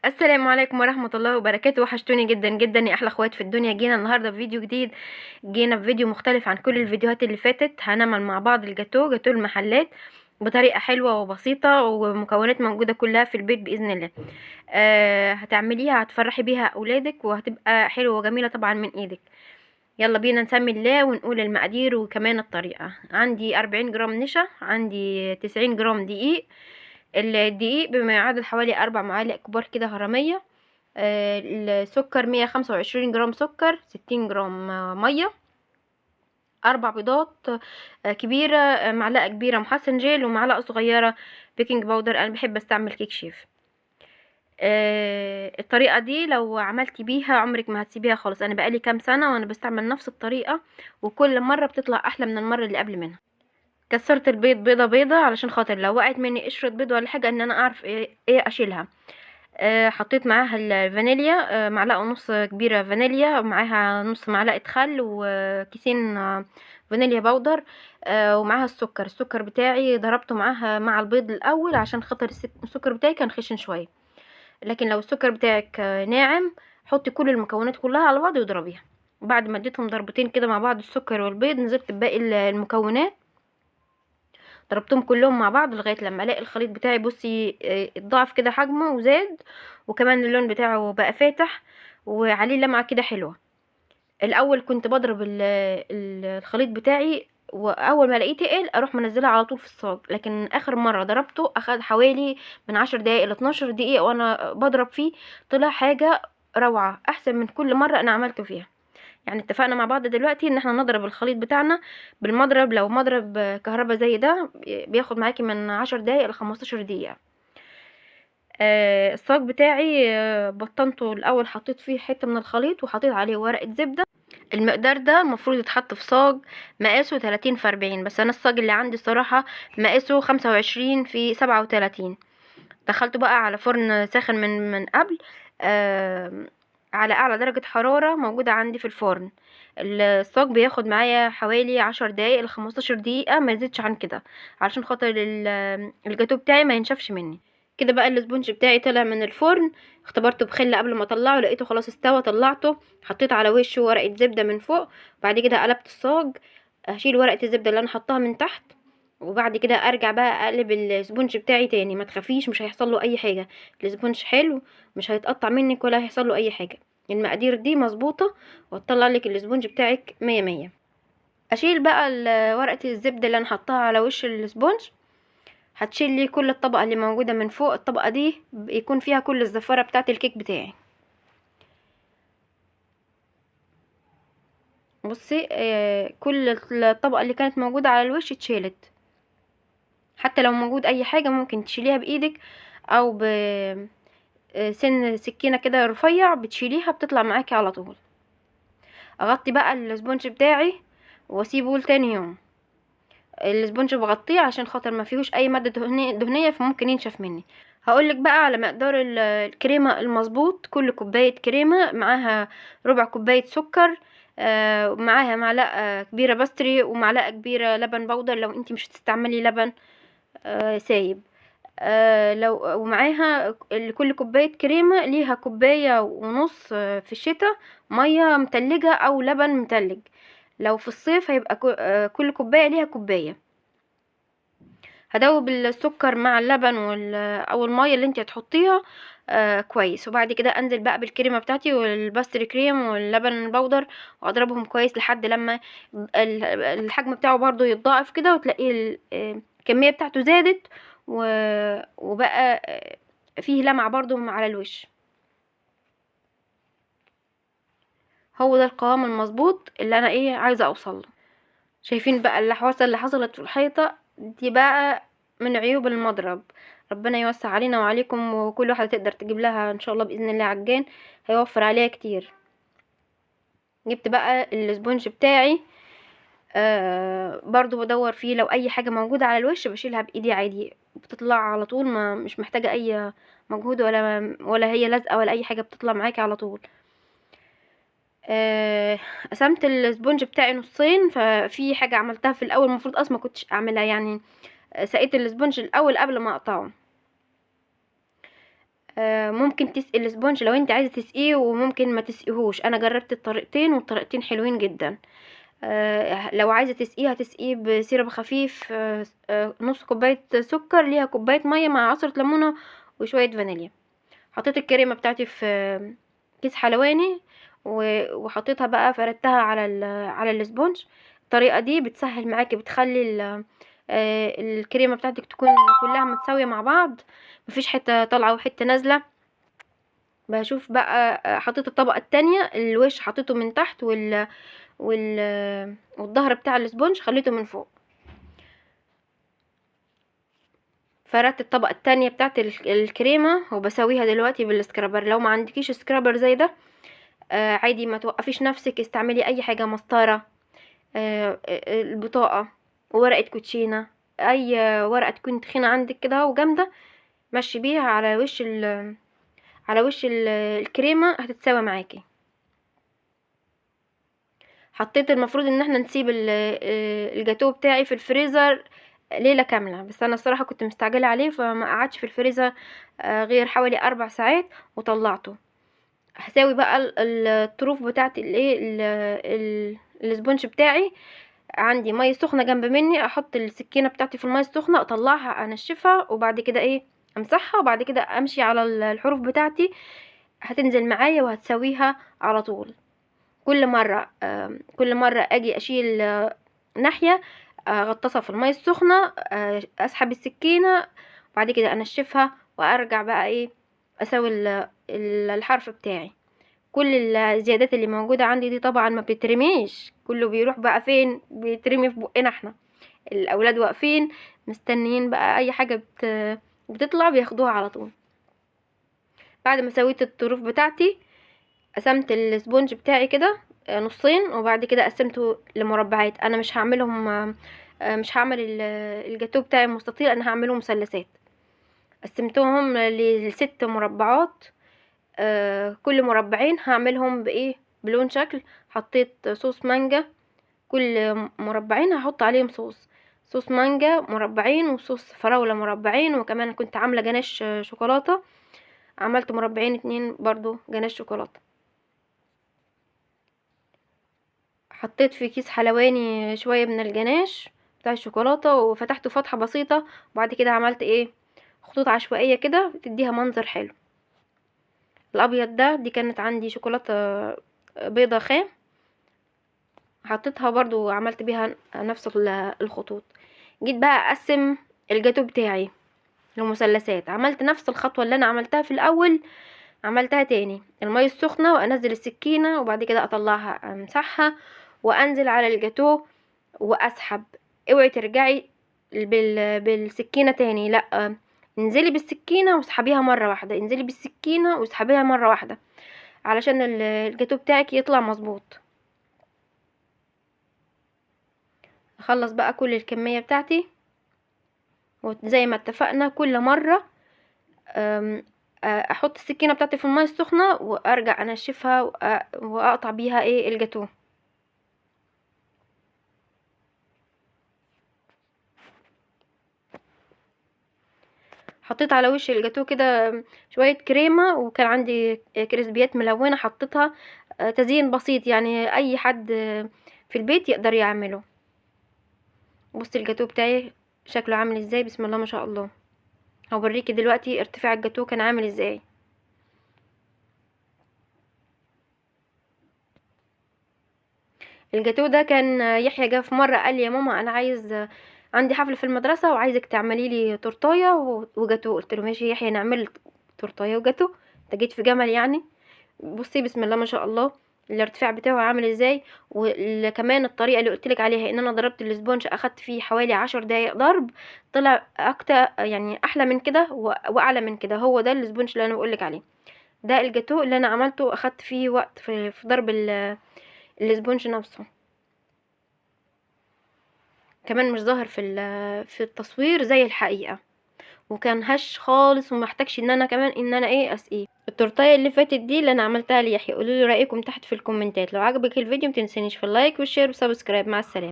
السلام عليكم ورحمة الله وبركاته. وحشتوني جدا جدا يا أحلى اخوات في الدنيا. جينا النهاردة بفيديو جديد، جينا بفيديو مختلف عن كل الفيديوهات اللي فاتت. هنعمل مع بعض الجاتو، جاتو المحلات، بطريقة حلوة وبسيطة ومكونات موجودة كلها في البيت بإذن الله. هتعمليها هتفرحي بيها أولادك وهتبقى حلوة وجميلة طبعا من إيدك. يلا بينا نسمي الله ونقول المقادير وكمان الطريقة. عندي 40 جرام نشا، عندي 90 جرام دقيق. الدقيق بما يعادل حوالي 4 معالق كبار كده هرمية. السكر 125 جرام سكر، 60 جرام مية، 4 بيضات كبيرة، معلقة كبيرة محسن جيل، ومعلقة صغيرة baking powder. أنا بحب استعمل كيك شيف. الطريقة دي لو عملتي بيها عمرك ما هتسيبيها خالص. أنا بقالي كام سنة وأنا بستعمل نفس الطريقة، وكل مرة بتطلع أحلى من المرة اللي قبل منها. كسرت البيض بيضة بيضة علشان خاطر لو وقعت مني قشرة بيض ولا حاجة ان انا اعرف ايه اشيلها. حطيت معاها الفانيليا، معلقة ونص كبيرة فانيليا، معاها نص معلقة خل وكيسين فانيليا powder، ومعاها السكر. السكر بتاعي ضربته معاها مع البيض الاول عشان خاطر السكر بتاعي كان خشن شوية، لكن لو السكر بتاعك ناعم حطي كل المكونات كلها على بعض واضربيها. بعد ما اديتهم ضربتين كده مع بعض السكر والبيض، نزلت بباقي المكونات، ضربتهم كلهم مع بعض لغاية لما الاقي الخليط بتاعي اتضاعف كده حجمه وزاد، وكمان اللون بتاعه بقى فاتح وعليه لمعة كده حلوة. الاول كنت بضرب الخليط بتاعي، واول ما الاقيه تقل اروح منزلها على طول في الصاج، لكن اخر مرة ضربته اخد حوالي من 10 دقايق ل 12 دقيقة وانا بضرب فيه، طلع حاجة روعه احسن من كل مرة انا عملته فيها. اتفقنا مع بعض دلوقتي ان احنا نضرب الخليط بتاعنا بالمضرب. لو مضرب كهرباء زي ده بياخد معاكي من 10 دقايق ل 15 دقيقة. الصاج بتاعي، بطنته الاول، حطيت فيه حتة من الخليط وحطيت عليه ورقة زبدة. المقدار ده المفروض يتحط في صاج مقاسه 30 في 40، بس انا الصاج اللي عندي الصراحة مقاسه 25 في 37. دخلته بقى على فرن ساخن من قبل، على اعلى درجة حرارة موجودة عندي في الفرن. الصاج بياخد معايا حوالي 10 دقايق ل 15 دقيقة، ما يزيدش عن كده علشان خاطر الجاتو بتاعي ما ينشفش مني. كده بقى ال sponge بتاعي طلع من الفرن، اختبرته بخلة قبل ما اطلعه، لقيته خلاص استوى، طلعته، حطيت على وشه ورقة زبدة من فوق. بعد كده قلبت الصاج، هشيل ورقة الزبدة اللي انا حطاها من تحت، وبعد كده ارجع بقى اقلب ال sponge بتاعي تاني. ما تخافيش مش هيحصل له اي حاجة، ال sponge حلو مش هيتقطع منك ولا هيحصل له اي حاجة. المقادير دي مظبوطة وتطلع لك ال sponge بتاعك مية مية. اشيل بقى ورقة الزبدة اللي انا حطاها على وش ال sponge، هتشيل لي كل الطبقة اللي موجودة من فوق. الطبقة دي بيكون فيها كل الزفارة بتاعة الكيك بتاعي. كل الطبقة اللي كانت موجودة على الوش اتشالت. حتى لو موجود اي حاجة ممكن تشيليها بايدك او سن سكينة كده رفيع بتشيليها، بتطلع معاكي على طول. اغطي بقى ال sponge بتاعي واسيبه لتاني يوم. ال sponge بغطيه عشان خاطر ما فيهوش اي مادة دهنية فممكن ينشف مني. هقولك بقى على مقدار الكريمة المظبوط. كل كوباية كريمة معاها ربع كوباية سكر، معاها معلقة كبيرة pastry ومعلقة كبيرة لبن بودر لو انتي مش هتستعملي لبن سايب. ومعاها لكل كوباية كريمة ليها كوباية ونص، في الشتاء مية متلجة أو لبن متلج. لو في الصيف هيبقى كل كوباية ليها كوباية. هدوب السكر مع اللبن أو المية اللي انتي هتحطيها، كويس. وبعد كده أنزل بقى بالكريمة بتاعتي وال pastry cream واللبن البودر، وأضربهم كويس لحد لما الحجم بتاعه برضو يتضاعف كده، وتلاقيه الكمية بتاعته زادت وبقى فيه لمعة برضو على الوش. هو ده القوام المظبوط اللي انا عايزة اوصل له. شايفين بقى اللحوسة اللي حصلت في الحيطة دي بقى من عيوب المضرب. ربنا يوسع علينا وعليكم، وكل واحدة تقدر تجيب لها ان شاء الله بإذن الله عجان هيوفر عليها كتير. جبت بقى الاسبونج بتاعي، برضو بدور فيه لو اي حاجة موجودة على الوش بشيلها بايدي عادي، بتطلع على طول، ما مش محتاجة اي مجهود ولا هي لازقة ولا اي حاجة، بتطلع معاكي على طول. قسمت الاسبونج بتاعي نصين، ففي حاجة عملتها في الاول المفروض اصلا ما كنتش اعملها، سقيت الاسبونج الاول قبل ما اقطعه. ممكن تسقي ال sponge لو انت عايزه تسقيه، وممكن ما تسقيهوش. انا جربت الطريقتين والطريقتين حلوين جدا. لو عايزه تسقيه هتسقيه ب syrup خفيف، نص كوباية سكر ليها كوباية مية مع عصره ليمونه وشوية فانيليا. حطيت الكريمة بتاعتي في كيس حلواني وحطيتها بقى، فردتها على ال sponge. الطريقة دي بتسهل معاكي، بتخلي الكريمة بتاعتك تكون كلها متساوية مع بعض، مفيش حتة طالعه وحتة نازله. بشوف بقى، حطيت الطبقة التانية، الوش حطيته من تحت والظهر بتاع ال sponge خليته من فوق. فردت الطبقة التانية بتاعت الكريمة وبسويها دلوقتي بال scraper. لو ما عندكيش scraper زي ده، عادي ما توقفيش نفسك، استعملي اي حاجة، مسطرة، البطاقة، ورقة كوتشينه، اي ورقة تكون تخينة عندك كده وجامده، مشي بيها على وش الكريمة، هتتساوي معاكي. حطيت، المفروض ان احنا نسيب الجاتوه بتاعي في الفريزر ليلة كاملة، بس انا الصراحة كنت مستعجلة عليه فما قعدش في الفريزر غير حوالي 4 ساعات وطلعته. هساوي بقى الطروف بتاعت ال sponge بتاعي. عندي مية سخنة جنب مني، احط السكينة بتاعتي في المية السخنة، اطلعها انشفها، وبعد كده امسحها، وبعد كده امشي على الحروف بتاعتي، هتنزل معايا وهتسويها على طول. كل مرة اجي اشيل ناحية، اغطسها في المية السخنة، اسحب السكينة، وبعد كده انشفها، وارجع بقى اسوي الحرف بتاعي. كل الزيادات اللي موجودة عندي دي طبعا ما بتترميش، كله بيروح بقى فين؟ بيترمي في بقنا احنا. الاولاد واقفين مستنيين بقى اي حاجة بتطلع بياخدوها على طول. بعد ما سويت الطروف بتاعتي، قسمت ال sponge بتاعي كده نصين، وبعد كده قسمته لمربعات. انا مش هعملهم، مش هعمل الجاتوه بتاعي مستطيل، انا هعمله مثلثات. قسمتهم لست مربعات، كل مربعين هعملهم بايه؟ بلون شكل. حطيت صوص مانجا، كل مربعين هحط عليهم صوص مانجا مربعين، وصوص فراولة مربعين، وكمان كنت عاملة جناش شوكولاتة، عملت مربعين 2 برضو جناش شوكولاتة. حطيت في كيس حلواني شوية من الجناش بتاع الشوكولاتة، وفتحته فتحة بسيطة، وبعد كده عملت خطوط عشوائية كده تديها منظر حلو. الابيض ده دي كانت عندي شوكولاتة بيضة خام، حطيتها برضو وعملت بيها نفس الخطوط. جيت بقى اقسم الجاتو بتاعي لمثلثات، عملت نفس الخطوة اللي انا عملتها في الاول عملتها تاني، المية السخنة وانزل السكينة، وبعد كده اطلعها امسحها، وانزل على الجاتو واسحب. اوعي ترجعي بالسكينة تاني، لا، انزلي بالسكينة واسحبيها مرة واحدة، انزلي بالسكينة واسحبيها مرة واحدة، علشان الجاتو بتاعك يطلع مظبوط. اخلص بقى كل الكمية بتاعتي، وزي ما اتفقنا كل مرة، احط السكينة بتاعتي في المية السخنة وارجع انشفها واقطع بيها الجاتو. حطيت على وش الجاتو كده شوية كريمة، وكان عندي كريسبيات ملونة حطيتها، تزيين بسيط يعني اي حد في البيت يقدر يعمله. بصي الجاتو بتاعي شكله عامل ازاي، بسم الله ما شاء الله. هوريكي دلوقتي ارتفاع الجاتو كان عامل ازاي. الجاتو ده كان يحيى جه في مرة قال لي يا ماما انا عندي حفلة في المدرسة وعايزك تعملي لي تورتايه وجاتو. قلت له ماشي يا يحيى نعمل تورتايه وجاتو، انت جيت في جمل يعني. بصي بسم الله ما شاء الله الارتفاع بتاعه عامل ازاي. وكمان الطريقة اللي قلت لك عليها ان انا ضربت ال sponge اخدت فيه حوالي 10 دقايق ضرب، طلع اكتر يعني احلى من كده واعلى من كده. هو ده ال sponge اللي انا بقول لك عليه، ده الجاتو اللي انا عملته اخدت فيه وقت في ضرب ال sponge نفسه. كمان مش ظاهر في التصوير زي الحقيقة، وكان هش خالص وما احتاجش ان انا كمان ان انا ايه اسقيه. التورتايه اللي فاتت دي اللي انا عملتها ليحيى، قولوا لي رايكم تحت في الكومنتات. لو عجبك الفيديو ما تنسانيش في ال like وال share و subscribe. مع السلامة.